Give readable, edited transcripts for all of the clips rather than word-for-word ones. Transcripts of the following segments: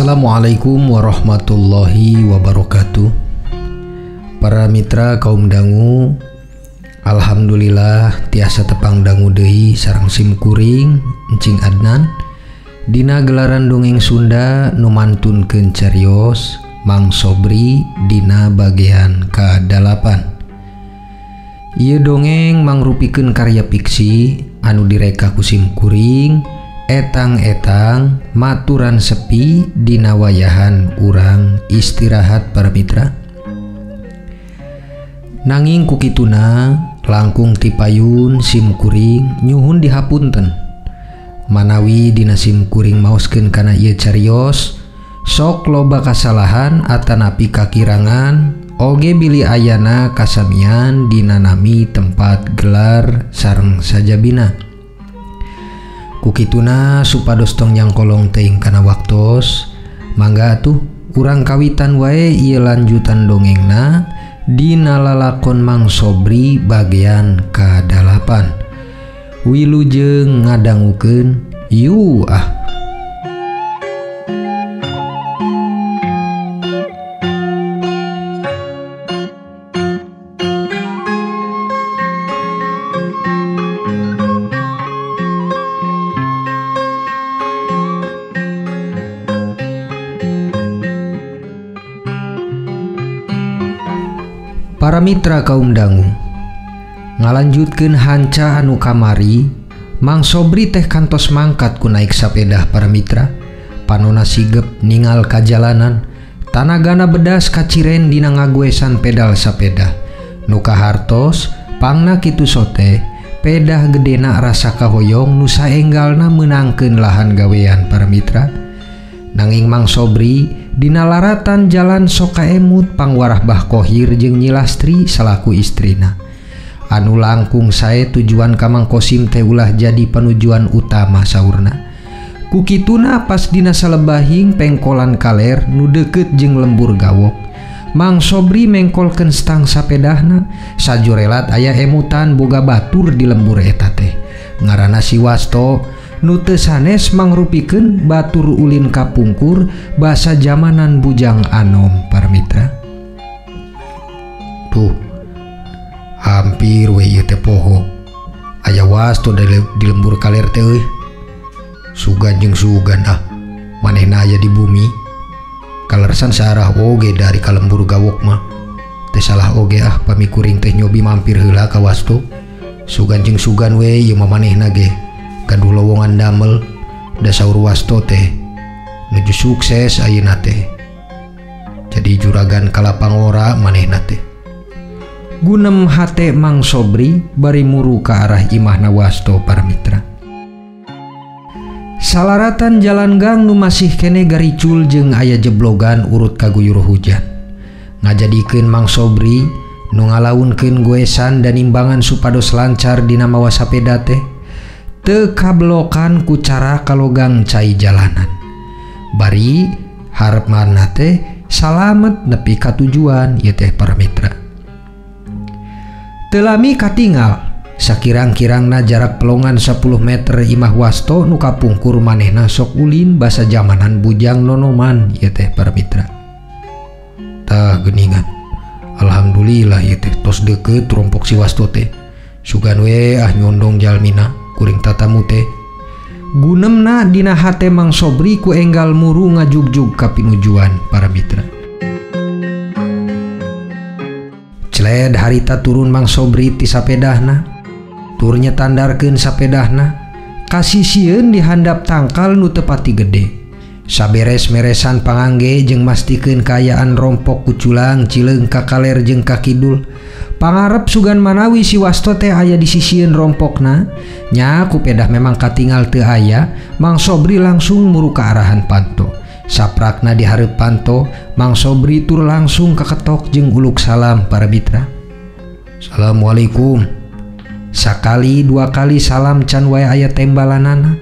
Assalamualaikum warahmatullahi wabarakatuh. Para mitra kaum dangu, alhamdulillah tiasa tepang dangu deui sareng sim kuring Encing Adnan dina gelaran dongeng Sunda nu mantunkeun carios Mang Sobri dina bagian ka-8. Ieu dongeng mangrupikeun karya fiksi anu direka ku sim kuring etang-etang maturan sepi dina wayahan urang istirahat para mitra. Nanging kukituna langkung tipayun sim kuring nyuhun dihapunten manawi dina sim kuring maoskeun kana ieu carios sok loba kasalahan atanapi kakirangan oge bilih ayana kasamian dina nami tempat gelar sareng sajabina. Kukituna supados tong nyangkolong teuing kana waktos, mangga atuh urang kawitan wae ieu lanjutan dongengna dina lalakon Mang Sobri bagian ka-8. Wilujeng ngadangukeun yu ah. Para mitra kaum dangu, ngalanjutkeun hanca anu kamari, Mang Sobri teh kantos mangkat ku naik sapedah para mitra. Panona sigep ningal ka jalanan, tanagana bedas kaciren dina ngagoesan pedal sapedah. Nu kahartos, pangna kitu sote, pedah gedena rasa kahoyong nu saenggalna meunangkeun lahan gawean para mitra. Nanging Mang Sobri dina laratan jalan sok kaemut pangwarah Bah Kohir jeung Nyi Lastri salaku istrina. Anu langkung sae tujuan ka Mang Kosim teh ulah jadi panujuan utama saurna. Kukituna pas dina salebahing pengkolan kaler nu deukeut jeung lembur gawok, Mang Sobri mengkolkeun stang sapedahna sajurelat aya emutan boga batur di lembur eta teh. Ngaranna si Wasto nu teu sanes mangrupikeun batur ulin kapungkur basa jamanan bujang anom para mitra. Tuh, hampir we ieu teh poho. Aya Wasto di lembur kaler teh euy. Sugan jeung sugan ah, manehna aya di bumi. Kalersan saarah oge dari ka lembur gawok mah. Teu salah oge ah pami kuring teh nyobi mampir heula ka Wasto. Sugan jeung sugan we ieu mah manehna ge. Gaduh lowongan damel da saur Wasto teh nuju sukses ayeuna teh. Jadi juragan kalapangora manehna teh. Gunem hate Mang Sobri bari muru ka arah imahna Wasto para mitra. Salaratan jalan gang nu masih kene garicul jeung aya jeblogan urut kaguyur hujan. Ngajadikeun Mang Sobri nu ngalaunkeun goesan dan imbangan supados lancar dina mawa sapeda teh teu kablokan ku cara kalogang cai jalanan. Bari harep mana teh salamet nepi ka tujuan ieu teh para mitra. Teu lami katingal sakirang-kirangna jarak pelongan 10 meter imah Wasto nu kapungkur manehna sok ulin basa jamanan bujang nonoman ieu teh para mitra. Tah geuningan. Alhamdulillah ieu teh tos deukeut rompok si Wasto teh. Sugan we ah nyondong jalmina kuring tatamu teh. Gunemna dina hate Mang Sobri ku enggal muru ngajugjug ka pinujuan para mitra. Celed harita turun Mang Sobri ti sapedahna. Tur nyetandarkeun sapedahna kasisieun di handap tangkal nu teu pati gede. Saberes meresan pangangge jeung mastikeun kaayaan rompok kuculang cileung ka kaler jeung ka kidul. Pangarep sugan manawi si Wasto teh aya di sisieun rompokna, nya ku pedah memang katingal teu aya, Mang Sobri langsung muru ka arahan panto. Saprakna di hareup panto, Mang Sobri tur langsung kaketok jeung uluk salam para mitra. Assalamualaikum. Sakali dua kali salam can wae aya tembalanana.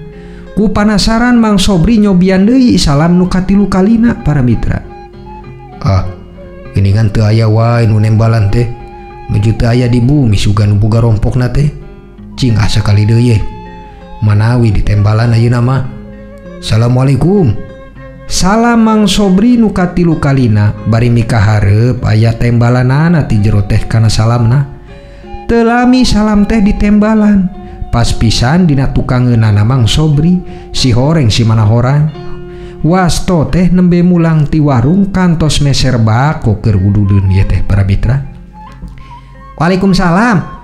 Ku panasaran Mang Sobri nyobian deui salam nu katilu kalina para mitra. Ah, geuningan teu aya wae nu nembalan teh. Nuju teu aya di bumi sugan nu boga rompokna teh. Cing asa kali deui ye. Manawi ditembalan ayeuna mah. Assalamualaikum. Salam Mang Sobri nu katilu kalina bari mikahareup aya tembalanana ti jero teh kana salamna. Teu lami salam teh ditembalan. Pas pisan dina tukangeunana Mang Sobri si horeng si manahorang. Wasto teh nembe mulang ti warung kantos meser bako keur ududeun ieu teh para mitra. Waalaikumsalam.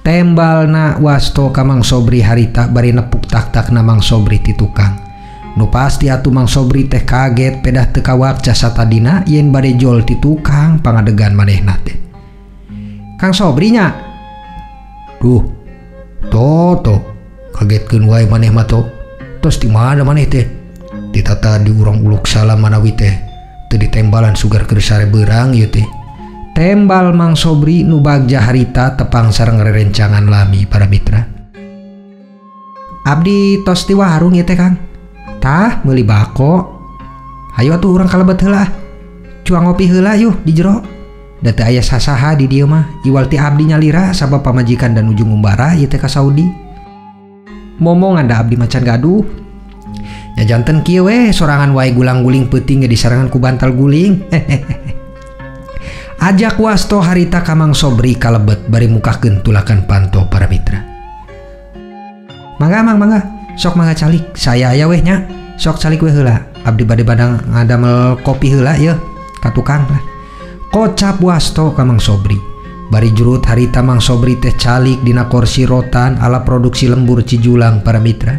Tembalna Wasto ka Mang Sobri harita bari nepuk tak-takna Mang Sobri ti tukang. Nu pasti atuh Mang Sobri teh kaget pedah teu kawakca satadina yen bade jol ti tukang pangadegan manehna teh. Kang Sobri nya. Duh, toto kagetkeun wae maneh mah to. Tos di mana maneh teh? Ditata di urang uluk salam manawi teh teu ditembalan sugar keur sare beurang ieu teh. Tembal Mang Sobri nu bagja harita tepang sareng rerencangan lami para mitra. Abdi tos ti warung ieu teh Kang. Tah meuli bako. Hayu atuh urang kalebet heula. Cuang ngopi heula yuh di jero. Da teu aya sasaha di dieu mah. Iwal ti abdi nyalira sabab pamajikan dan ujung ngumbara ieu teh ka Saudi. Momongan da abdi macan gaduh. Nya janten kieu we sorangan wae gulang-guling peuting ge disarangan ku bantal guling. Ajak Wasto harita ka Mang Sobri kalebet bari mukahkeun tulakan panto para mitra. Mangga mang mangga. Sok mangga calik, saya aya weh nya. Sok calik weh heula. Abdi bade badang ngadamel kopi heula yeuh ka tukang lah. Kocap Wasto ka Mang Sobri. Bari jurut harita Mang Sobri teh calik dina kursi rotan ala produksi lembur Cijulang para mitra.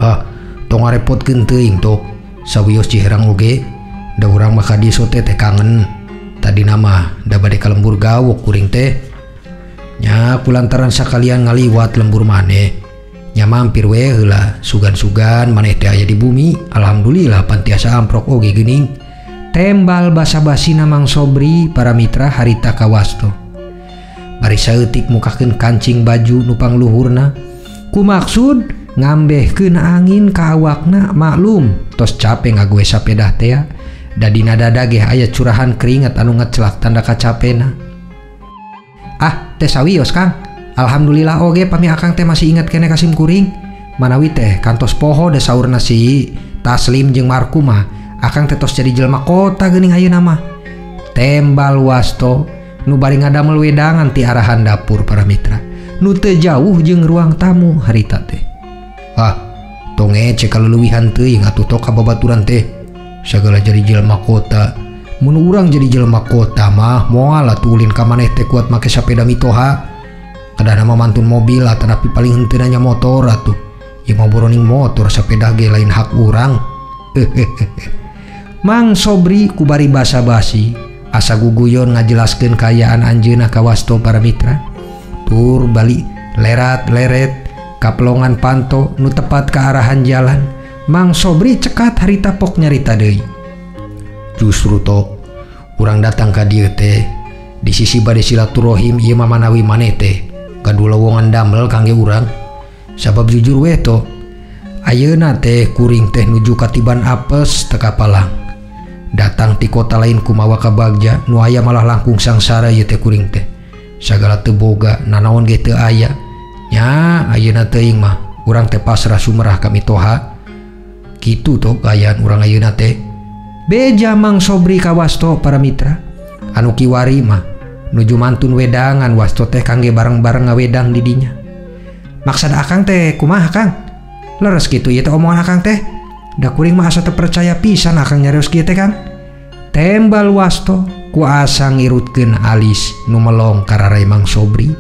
Ah, tong ngarepotkeun teuing tok. Sawios Ciherang oge, da urang mah ka dieu sote teh kangen. Tadina mah da bade ka lembur gawok kuring teh. Nya kulantaran sakalian ngaliwat lembur maneh. Nya mampir we heula, sugan-sugan maneh teh aya di bumi. Alhamdulillah pantiasa amprok oge geuning. Tembal basa-basina Mang Sobri para mitra harita ka Wasto. Bari saeutik mukakeun kancing baju nu pangluhurna. Ku maksud ngambehkeun angin ka awakna, maklum tos cape ngagoe sapedah tea. Da dina dada ge aya curahan keringat anu ngecelak tanda kacapena. Ah, teh sawios Kang. Alhamdulillah oge pami akang teh masih ingat kene kasim kuring. Manawi teh kantos poho da saurna si Taslim jeung Marku mah. Akang teh tos jadi jelema kota geuning ayeuna mah. Tembal Wasto nu bari ngadamel wedangan ti arahan dapur para mitra. Nu teu jauh jeung ruang tamu harita teh. Ah, tong ece kaleuwihan teuing atuh tok ka babaturan teh. Sagala jadi jelema kota. Mun urang jadi jelema kota mah moal atuh ulin ka maneh teh kuat make sapeda mitoha. Kadana mah mantun mobil atanapi paling henteu nya motor atuh. Ieu mah boroning motor sapeda ge lain hak urang. Mang Sobri kubari basa-basi asa guguyon ngajelaskeun kaayaan anjeunna ka Wasto para mitra. Tur bali lerat-leret kapelongan panto nu tepat ka arahan jalan. Mang Sobri cekat harita pok nyarita deui. Justru to urang datang ka dieu teh di sisi bade silaturahim ieu mah manawi maneh teh gaduh lowongan damel kangge urang. Sabab jujur we to ayeuna teh kuring teh nuju katiban apes teu kapalang. Datang ti kota lain kumawa ka Bagja nu aya malah langkung sangsara ieu teh kuring teh. Sagala teu boga nanaon ge teu aya. Nya ayeuna teuing mah urang teh pasrah sumerah ka mitoha. Kitu to kaayaan urang ayeuna teh. Beja Mang Sobri ka Wasto para mitra. Anu kiwari mah nuju mantun wedangan Wasto teh kangge bareng-bareng ngawedang di dinya. Maksad akang teh kumaha Kang? Leres kitu ieu teh omongan akang teh. Da kuring mah asa teu percaya pisan akang nyarios kieu teh Kang. Tembal Wasto ku asa ngirutkeun alis nu melong kararai Mang Sobri.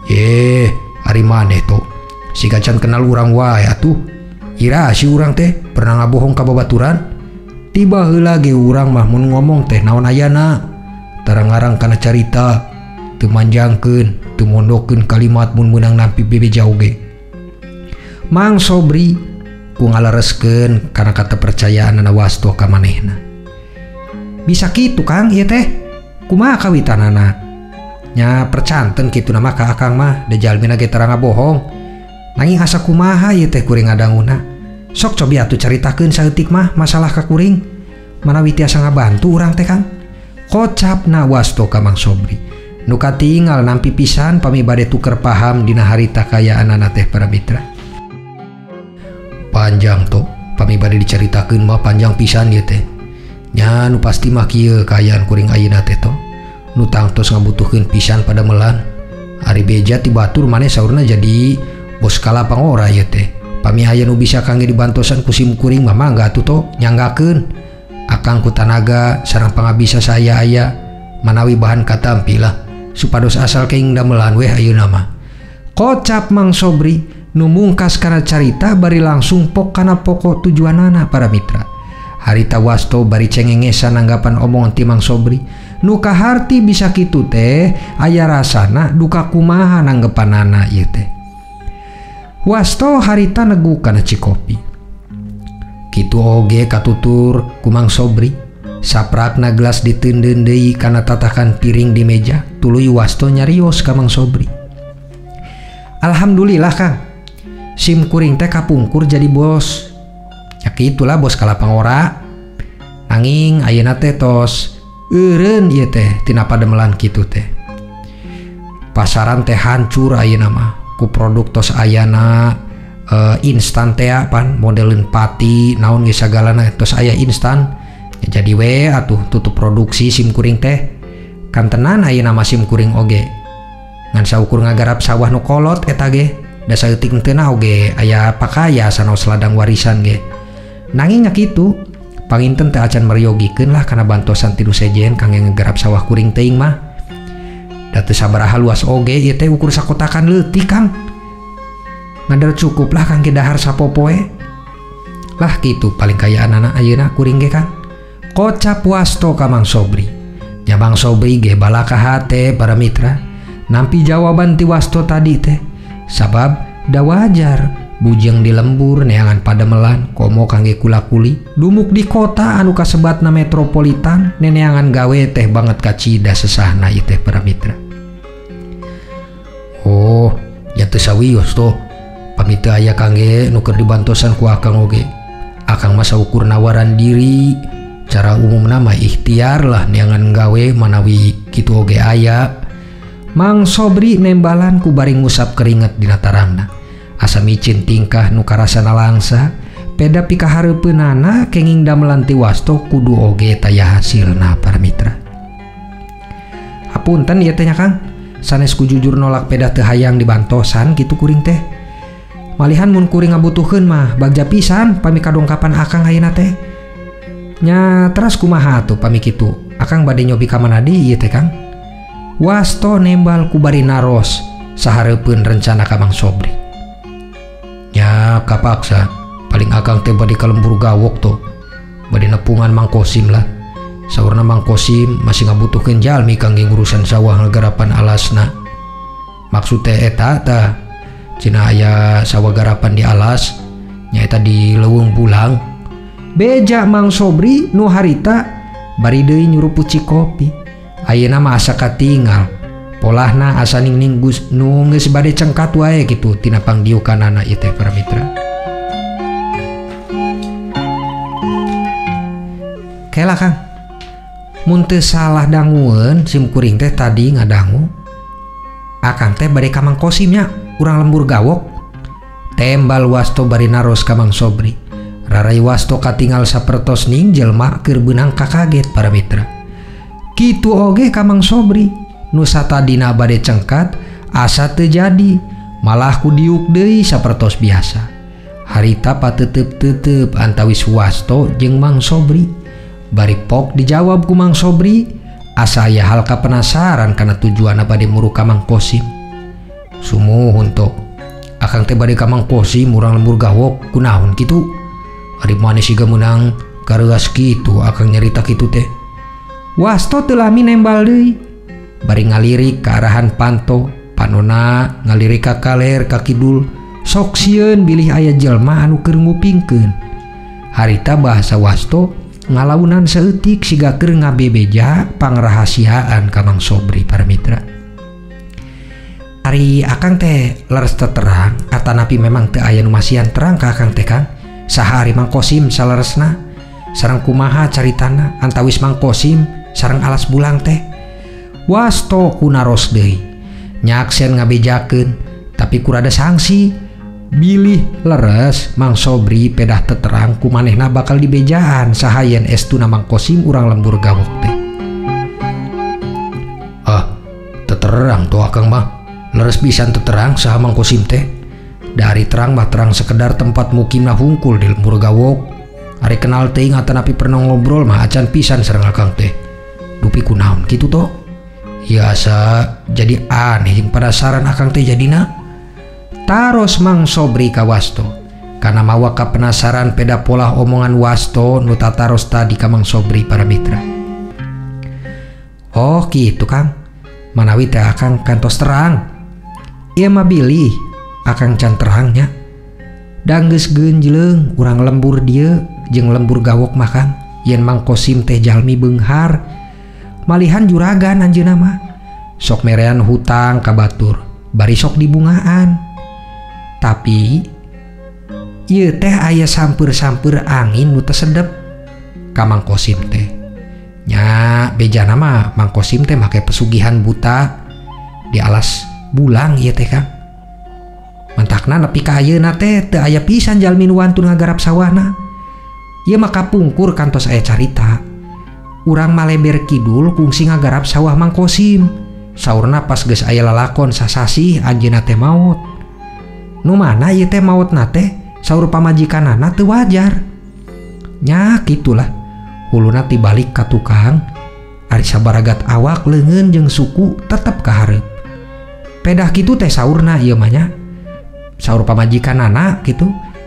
Eh, ari maneh to. Siga can kenal urang wae atuh. Ira si urang teh pernah ngabohong ka babaturan. Tiba heula ge urang mah mun ngomong teh naon ayana. Tara ngarang kana carita, teu manjangkeun, teu mondokeun kalimat mun meunang nampi bebeja oge. Mang Sobri ku ngalereskeun kana katepercayaanana Wasto ka manehna. Bisa kitu Kang ieu teh. Kumaha kawitanana? Nya percanten kitu nama ka akang mah da jalmina ge tara ngabohong. Nanging asa kumaha ieu teh kuring ngadanguna. Sok cobi atuh caritakeun saeutik mah masalah ka kuring. Manawi tiasa ngabantu urang teh Kang. Kocapna Wasto ka Mang Sobri. Nu katingal nampi pisan pami bade tuker paham dina harita kayaanana teh para mitra. Panjang to, Pami bade dicaritakeun mah panjang pisan ieu teh. Nya nu pasti mah kieu kaayaan kuring ayeuna teh to. Nu tangtos ngabutuhkeun pisan padamelan. Ari beja ti batur maneh saurna jadi bos kalapang ora ieu teh. Pami aya nu bisa kangge dibantosan ku sim kuring mah mangga atuh to nyanggakeun. Akang ku tanaga sareng pangabisa saya aya manawi bahan katampi lah supados asal keing damelan weh ayeuna mah. Kocap Mang Sobri nu mungkas kana carita bari langsung pok kana pokok tujuanana para mitra. Harita Wasto bari cengengesan nanggapan omongan ti Mang Sobri. Nu kaharti bisa kitu teh aya rasana duka kumaha nanggepanana ieu teh. Wasto harita negu kana cikopi. Kitu oge katutur ku Mang Sobri. Saprakna gelas diteundeun deui kana tatakan piring di meja, tuluy Wasto nyarios ka Mang Sobri. Alhamdulillah Kang, sim kuring teh kapungkur jadi bos. Ya kitulah bos kalapang ora. Nanging ayeuna teh tos eureun ieu teh tina pademelan kitu teh. Pasaran teh hancur ayeuna mah ku produk tos ayana instan teh pan modeleun pati naon geus sagalana tos aya instan. Ya, jadi we atuh tutup produksi sim kuring teh. Kantenan ayeuna mah sim kuring oge. Ngan saukur ngagarap sawah nu kolot eta ge da saeutik teu oge aya pakaya sanaos ladang warisan ge. Nanging nya kitu panginten teh acan meryogikeun lah kana bantosan ti nu sejen kangge ngegarap sawah kuring teuing mah. Da teu sabaraha luas oge ieu teh ukur sakotakan leutik Kang. Ngadar cukup lah kangge dahar sapopoe. Lah kitu paling kayaanana ayeuna kuring ge Kang. Kocap Wasto ka Mang Sobri. Nya Mang Sobri ge balaka hate para mitra. Nampi jawaban ti Wasto tadi teh. Sabab da wajar bujeng di lembur neangan pademelan komo kangge kula-kuli dumuk di kota anu kasebatna metropolitan neneangan gawe teh banget kacida sesahna ieu teh para mitra. Oh, nya teu sawios toh. Pami teu aya kangge nu keur dibantosan ku akang oge. Akang mah saukur nawaran diri, cara umumna mah ikhtiar lah neangan gawe manawi kitu oge aya. Mang Sobri nembalan ku bari ngusap keringet dina tarangna. Asa micin tingkah nu karasana langsa, peda pikahareupeunana kenging damelan ti Wasto kudu oge taya hasilna para mitra. Hapunten ieu teh nya Kang, sanes ku jujur nolak peda teu hayang dibantosan kitu kuring teh. Malihan mun kuring ngabutuhkeun mah bagja pisan pami kadongkapan akang ayeuna teh. Nya teras kumaha atuh pami kitu? Akang bade nyobi ka mana deui ieu teh Kang? Wasto nembal ku bari naros sahareupeun rencana ka Mang Sobri. Nya kapaksa paling akang teh bade ka lembur gawok to. Bade nepungan Mang Kosim lah. Saurna Mang Kosim masih ngabutuhkeun jalmi kangge ngurusan sawah ngagarapan alasna. Maksud teh eta tah cenah aya sawah garapan di alas nyaeta di leuweung pulang. Beja Mang Sobri nu harita bari deui nyuruput cikopi. Ayeuna mah asa katingal polahna asa ningning gus nu geus bade cengkat wae kitu tina pangdiukanana ieu teh para mitra. Kela Kang, mun teu salah dangueun sim kuring teh tadi ngadangu akang teh bade ka Mang Kosim nya urang lembur gawok. Tembal Wasto bari naros ka Mang Sobri. Rarai Wasto katingal sapertos ning jelma keur beunang kakaget para mitra. Kitu oge ka Mang Sobri nu satadina bade cengkat asa teu jadi malah ku diuk deui sapertos biasa. Harita patetep-tetep antawis Wasto jeung Mang Sobri. Bari pok dijawab ku Mang Sobri asa aya hal kapenasaran kana tujuanna bade muru ka Mang Kosim. Sumuhun to akang teh bade ka Mang Kosim urang lembur gawok kunaon kitu? Ari maneh siga meunang kareuas kitu akang nyarita kitu teh. Wasto teu lami nembal deui bari ngalirik ka arahan panto, panona ngalirik ka kaler ka kidul, sok sieun bilih aya jelma anu keur ngupingkeun. Harita bahasa Wasto ngalaunan saeutik siga keur ngabebeja pangrahasiaan ka Mang Sobri para mitra. Ari akang teh leres teu terang atanapi memang teu aya nu masihan terang ka akang teh Kang. Saha ari Mang Kosim saleresna? Sareng kumaha caritana antawis Mang Kosim sareng alas bulang teh? Wasto kunaros deui. Nyaksen ngabejakeun tapi kurada sangsi. Bilih leres Mang Sobri pedah teterang ku manehna bakal dibejaan saha yen estuna Mang Kosim urang lembur gawok teh. Ah, teterang tuh akang mah. Leres pisan teterang saha Mang Kosim teh. Dari terang mah terang sekedar tempat mukimna hungkul di lembur gawok. Ari kenal teuing atanapi pernah ngobrol mah acan pisan sareng akang teh. Dupi kunaon kitu to? Ya asa jadi aneh jeung penasaran akang teh jadina. Taros Mang Sobri ka Wasto. Kana mawa ka penasaran peda pola omongan Wasto nu tataros tadi ka Mang Sobri para mitra. Oh kitu Kang. Manawi teh akang kantos terang. Ieu mah bilih akang can terangnya. Da geus geunjleung urang lembur dieu jeung lembur gawok mah Kang. Yen Mang Kosim teh jalmi beunghar. Malihan juragan anjeunna mah. Sok merean hutang ka batur, bari sok dibungaan. Tapi ieu teh aya sampeur-sampeur angin nu teu sedep ka Mang Kosim teh. Nya bejana mah Mang Kosim teh make pesugihan buta di alas bulang ieu teh Kang. Mantakna nepi ka ayeuna teh teu aya pisan jalmi nu wantun ngagarap sawahna. Ieu mah kapungkur kantos aya carita. Urang Maleber Kidul kungsi ngagarap sawah Mang Kosim. Saurna pas geus aya lalakon sasasih anjeunna teh maot. Nu mana ieu teh maotna teh saur pamajikanana teu wajar. Nya kitulah. Huluna tibalik ka tukang, ari sabaragat awak leungeun jeung suku tetep ka hareup. Pedah kitu teh saurna ieu mah nya. Saur pamajikanana kitu,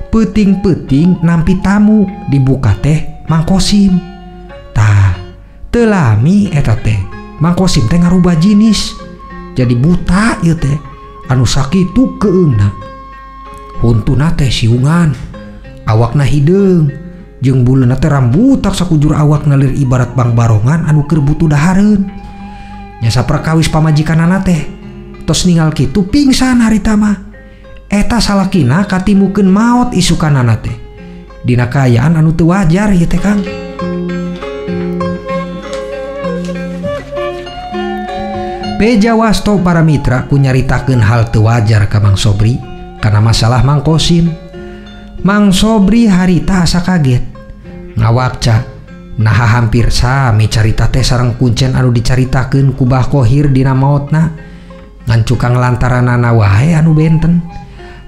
peuting-peuting nampi tamu dibuka teh Mang Kosim. Tah, teu lami eta teh Mang Kosim teh ngarubah jinis. Jadi buta ieu teh anu sakitu keungna. Huntuna teh siungan, awakna hideung, jeung buleuna teh rambutak sakujur awakna lir ibarat bangbarongan anu keur butuh dahareun. Nya saperkawis pamajikanana teh tos ningal kitu pingsan harita mah. Eta salakina katimukeun maot isukanana teh. Dina kaayaan anu teu wajar ieu teh Kang. Beja Wasto para mitra ku nyaritakeun hal teu wajar ka Mang Sobri karena masalah Mang Kosim. Mang Sobri harita asa kaget. Ngawakca naha hampir sami carita teh sareng kuncen anu dicaritakeun ku Bah Kohir dina maotna. Ngan cukang lantaranana wae anu benten.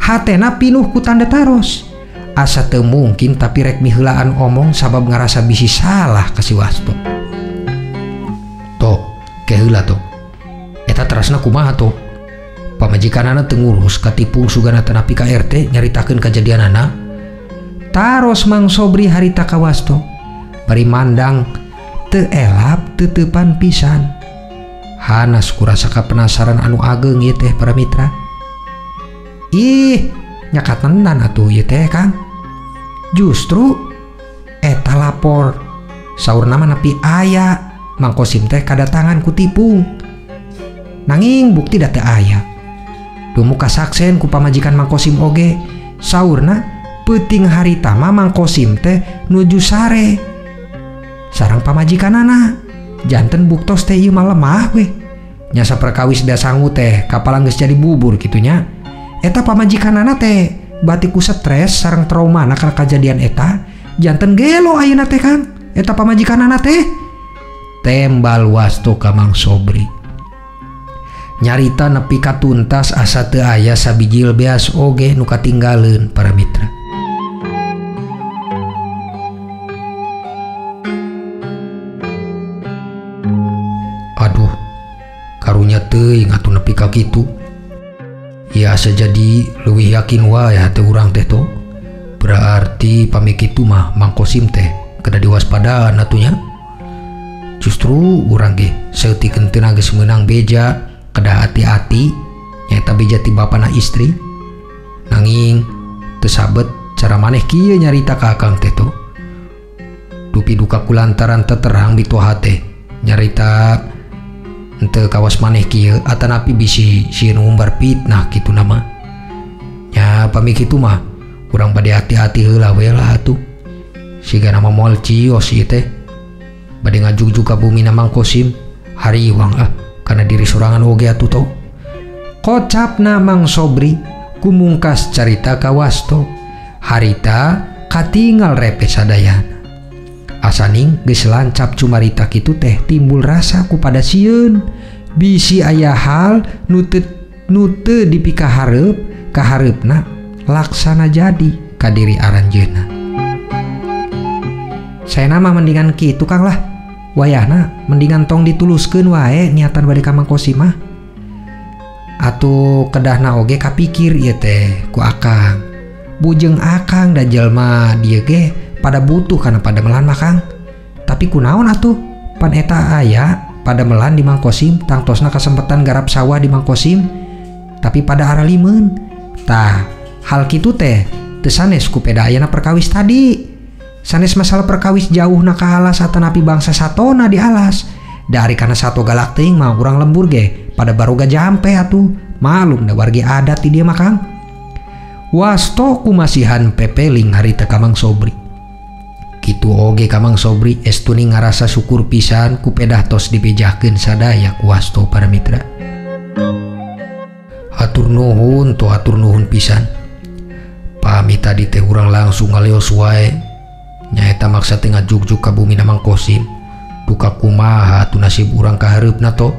Hatena pinuh ku tanda taros. Asa teu mungkin tapi rek miheulaan omong sabab ngarasa bisi salah ka si Wasto. Tok, keheula tok. Eta terasna kumaha tok? Pamajikanana teu ngurus katipung sugana tanapi ka RT nyaritakeun kajadianana. Taros Mang Sobri harita ka Wasto. Bari mandang teu elap teuteupan pisan. Hanas kurasa kapenasaran anu ageng ieu teh para mitra. Ih, nyakatenan atuh ieu teh Kang. Justru eta lapor saurna mah nepi aya Mang Kosim teh kadatangan ku tipung. Nanging bukti da teu aya. Dumuka saksen ku pamajikan Mang Kosim oge. Saurna peuting harita mah Mang Kosim teh nuju sare sareng pamajikanana. Janten buktos teh ieu mah lemah weh. Nya saperkawis da sangu teh kapalang geus jadi bubur kitu nya. Eta pamajikanana teh bati ku stres sareng trauma na kana kajadian eta. Janten gelo ayeuna teh Kang. Eta pamajikanana teh. Tembal Wasto ka Mang Sobri. Nyarita nepi ka tuntas asa teu aya sabijil beas oge nu katinggaleun para mitra. Aduh, karunya teuing atuh nepi ka kitu. Ya asa jadi leuwih yakin wae hate urang teh to. Berarti pami kitu mah Mang Kosim teh kedah diwaspadaan atuh nya. Justru urang ge saeutik henteu geus meunang beja kedah hati-hati nyaeta beja ti bapana istri. Nanging teu sabet cara maneh kieu nyarita ka akang teh to. Dupi duka kulantaran teterang mitoha teh nyarita henteu kawas maneh kieu atanapi bisi sieun ngumbar fitnah kitu nama. Nya pami kitu mah urang bade hati-hati heula we lah atuh. Siga nama moal cios ieu teh. Bade ngajugjug ka bumi Mang Kosim hariwang ah kana diri sorangan oge atuh to. Kocapna Mang Sobri Kumungkas carita ka Wasto harita katingal repe sadayana. Asaning geus lancap cumarita kitu teh timbul rasa kupada sieun bisi aya hal nu teu dipikahareup kahareupna laksana jadi ka diri aranjeunna. Saena mah mendingan kitu Kang lah. Wayahna mendingan tong dituluskeun wae niatan bade ka Mang Kosim mah. Atuh kedahna oge kapikir ieu teh ku akang. Bujeng akang da jelma dieu ge pada butuh kana padamelan mah Kang. Tapi kunaon atuh pan eta aya padamelan di Mang Kosim tangtosna kasempetan garap sawah di Mang Kosim tapi pada aralimeun. Tah hal kitu teh teu sanes ku peda ayana perkawis tadi. Sanes masalah perkawis jauhna ka alas atanapi bangsa satona di alas. Dari kana sato galak teuing mah urang lembur ge pada baroga jampe atuh. Malum da wargi adat di dieu mah Kang. Wasto kumasihan pepeling harita ka Mang Sobri. Kitu oge ka Mang Sobri estuni ngarasa syukur pisan ku pedah tos dibejahkeun sadaya ku Wasto para mitra. Hatur nuhun to hatur nuhun pisan. Pami tadi teh urang langsung ngaleos wae. Nyaeta maksa teh ngajugjug ka bumi na Mang Kosim. Duka kumaha atuh nasib urang kahareupna to.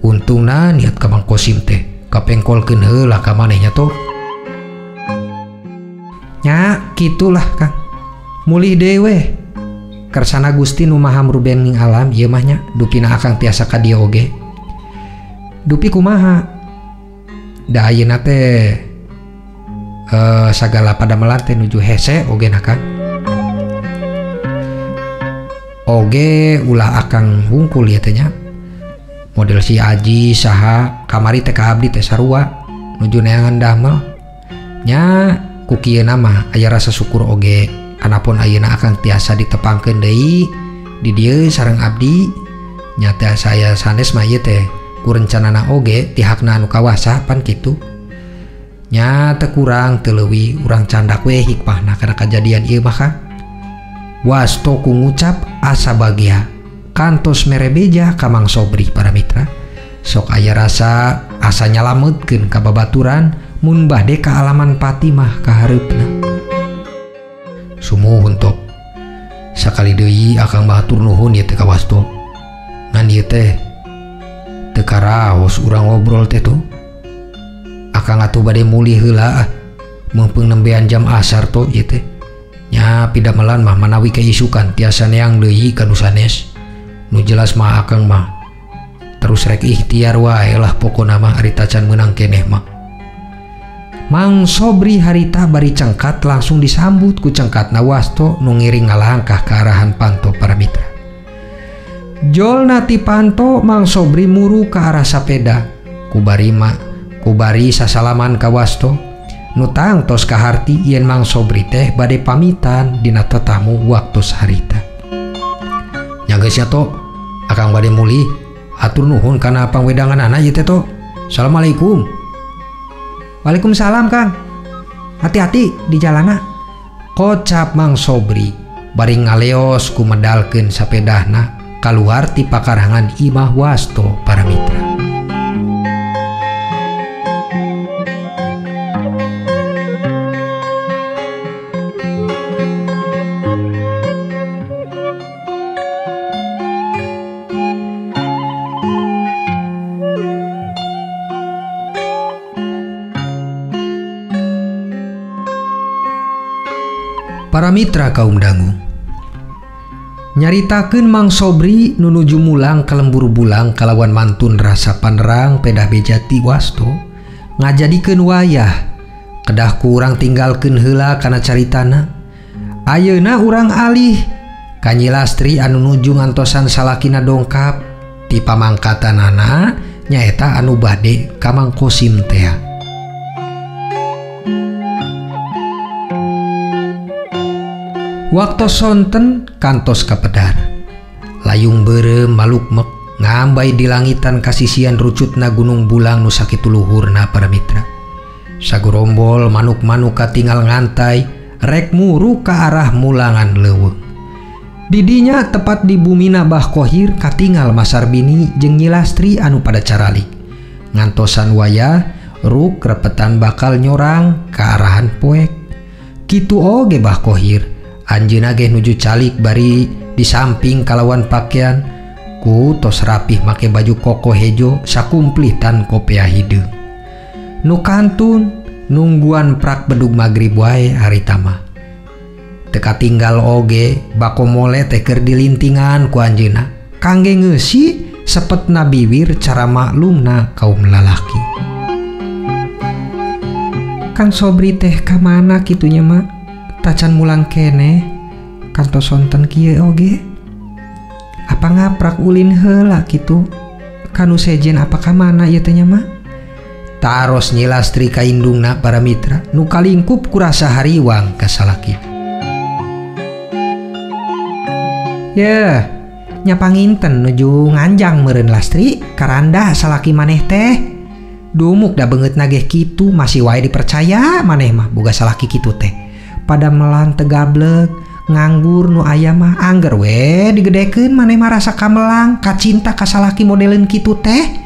Untungna niat ka Mang Kosim teh kapengkolkeun heula ka manehnya to. Nya kitulah Kang. Mulih dewe. Kersana Gusti nu Maha Mrubening alam ieu mah nya dupina akang tiasa ka dieu oge. Dupi kumaha? Da ayeuna teh sagala padamelan teh nuju hese oge na Kang. Oge ulah akang hungkul ieu teh nya. Model si Aji saha kamari teh ka abdi teh sarua nuju neangan damel. Nya ku kieu mah aya rasa syukur oge anapun ayeuna akang tiasa ditepangkeun deui di dieu sareng abdi. Nya teh saya sanes mah ieu teh ku rencanana oge ti hakna anu kawasa pan kitu. Nya teu kurang teu leuwih urang candak we hikmahna kana kajadian ieu mah Kang. Wasto ku ngucap asa bagia kantos mere beja ka Mang Sobri para mitra. Sok aya rasa asa nyalametkeun ka babaturan mun bade ka alaman Patimah kahareupna. Sumuhun tok. Sakali deui akang mah hatur nuhun ieu teh ka Wasto. Ngan ieu teh teu karaos urang ngobrol teh tuh. Akang atuh bade mulih heula ah. Meungpeung nembean jam asar to ieu teh. Nya pidamelan mah manawi keisukan tiasa neang deui ka nu sanes. Nu jelas mah akang mah terus rek ikhtiar wae lah pokona mah ari tacan meunang keneh mah. Mang Sobri harita bari cengkat langsung disambut ku cengkatna Wasto nu ngiring ngalangkah ka arahan panto para mitra. Jolna ti panto Mang Sobri muru ka arah sapeda. Kubari sasalaman ka Wasto. Nu tangtos kaharti yen Mang Sobri teh bade pamitan dina tetamu waktos harita. Nya geus nya to, akang bade mulih. Hatur nuhun kana pangwedanganana ieu teh to. Assalamualaikum. Waalaikumsalam Kang. Hati-hati di jalana. Kocap Mang Sobri bari ngaleos ku medalkeun sapedahna kaluar ti pakarangan imah Wasto para mitra. Para mitra kaum dangu nyaritakeun Mang Sobri nu nuju mulang ka lembur bulang kalawan mantun rasa panerang pedah beja ti Wasto ngajadikeun wayah kedah ku urang tinggalkeun heula kana caritana. Ayeuna urang alih ka Nyi Lastri anu nuju ngantosan salakina dongkap ti pamangkatanana nyaeta anu bade ka Mang Kosim tea. Waktu sonten kantos kapedar. Layung beureum malukmek ngambay di langitan kasisian rucutna gunung bulang nu sakitu luhurna para mitra. Sagorombol manuk-manuk katingal ngantai rek muru ka arah mulangan leuweung. Didinya tepat di bumina Bah Kohir katingal Masarbini jeung Nyi Lastri anu pada caralik. Ngantosan wayah Ruk repetan bakal nyorang ka arahan poek. Kitu oge Bah Kohir, anjeunna ge nuju calik bari di samping kalawan pakaian ku tos rapih make baju koko hejo sakumplitan kopea hideung. Nu kantun nungguan prak bedug magrib wae harita mah. Teka tinggal oge bako mole teh keur dilintingan ku anjeunna kangge ngeusi sepetna biwir cara maklumna kaum lalaki. Kang Sobri teh ka mana kitunya mak? Tacan mulang keneh kantos sonten kieu oge. Apa ngaprak ulin heula kitu? Kanu sejen apa ka mana ieu teh nya mak? Taros Nyi Lastri ka indungna para mitra nu kalingkup kurasa hariwang ka salaki. Yeuh, nya panginten nuju nganjang meureun Lastri karanda salaki maneh teh. Dumuk da beungeut nageh kitu masih wae dipercaya maneh mah boga salaki kitu teh. Pada melan tegableg nganggur nu aya mah angger we digedekeun maneh mah rasa kamelang kacinta ka salaki modeleun kitu teh.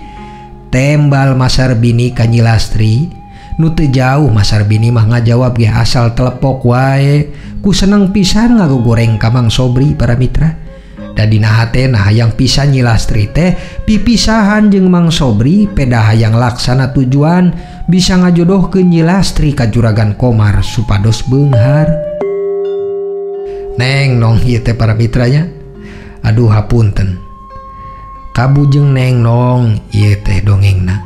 Tembal Masar Bini ka Nyi Lastri nu teu jauh Masar Bini mah ngajawab ge asal telepok wae ku seneng pisan ngagogoreng ka Mang Sobri para mitra. Da dina hatena hayang pisan Nyi Lastri teh pipisahan jeung Mang Sobri peda hayang laksana tujuan bisa ngajodohkeun Nyi Lastri ka Juragan Komar supados beunghar. Neng nong ieu teh para mitranya. Aduh hapunten. Kabujeng neng nong ieu teh dongengna.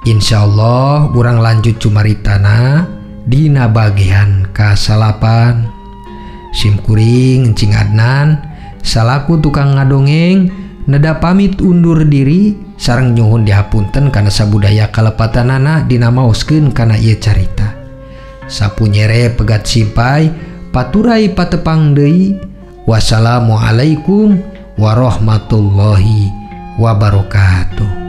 Insyaallah urang lanjut cumaritana dina bagian kasalapan. Simkuring Encing Adnan salaku tukang ngadongeng neda pamit undur diri sareng nyuhun dihapunten kana sabudaya kalepatanana dina maoskeun kana ieu carita. Sapunyere pegat simpai paturai patepang deui. Wassalamualaikum warahmatullahi wabarakatuh.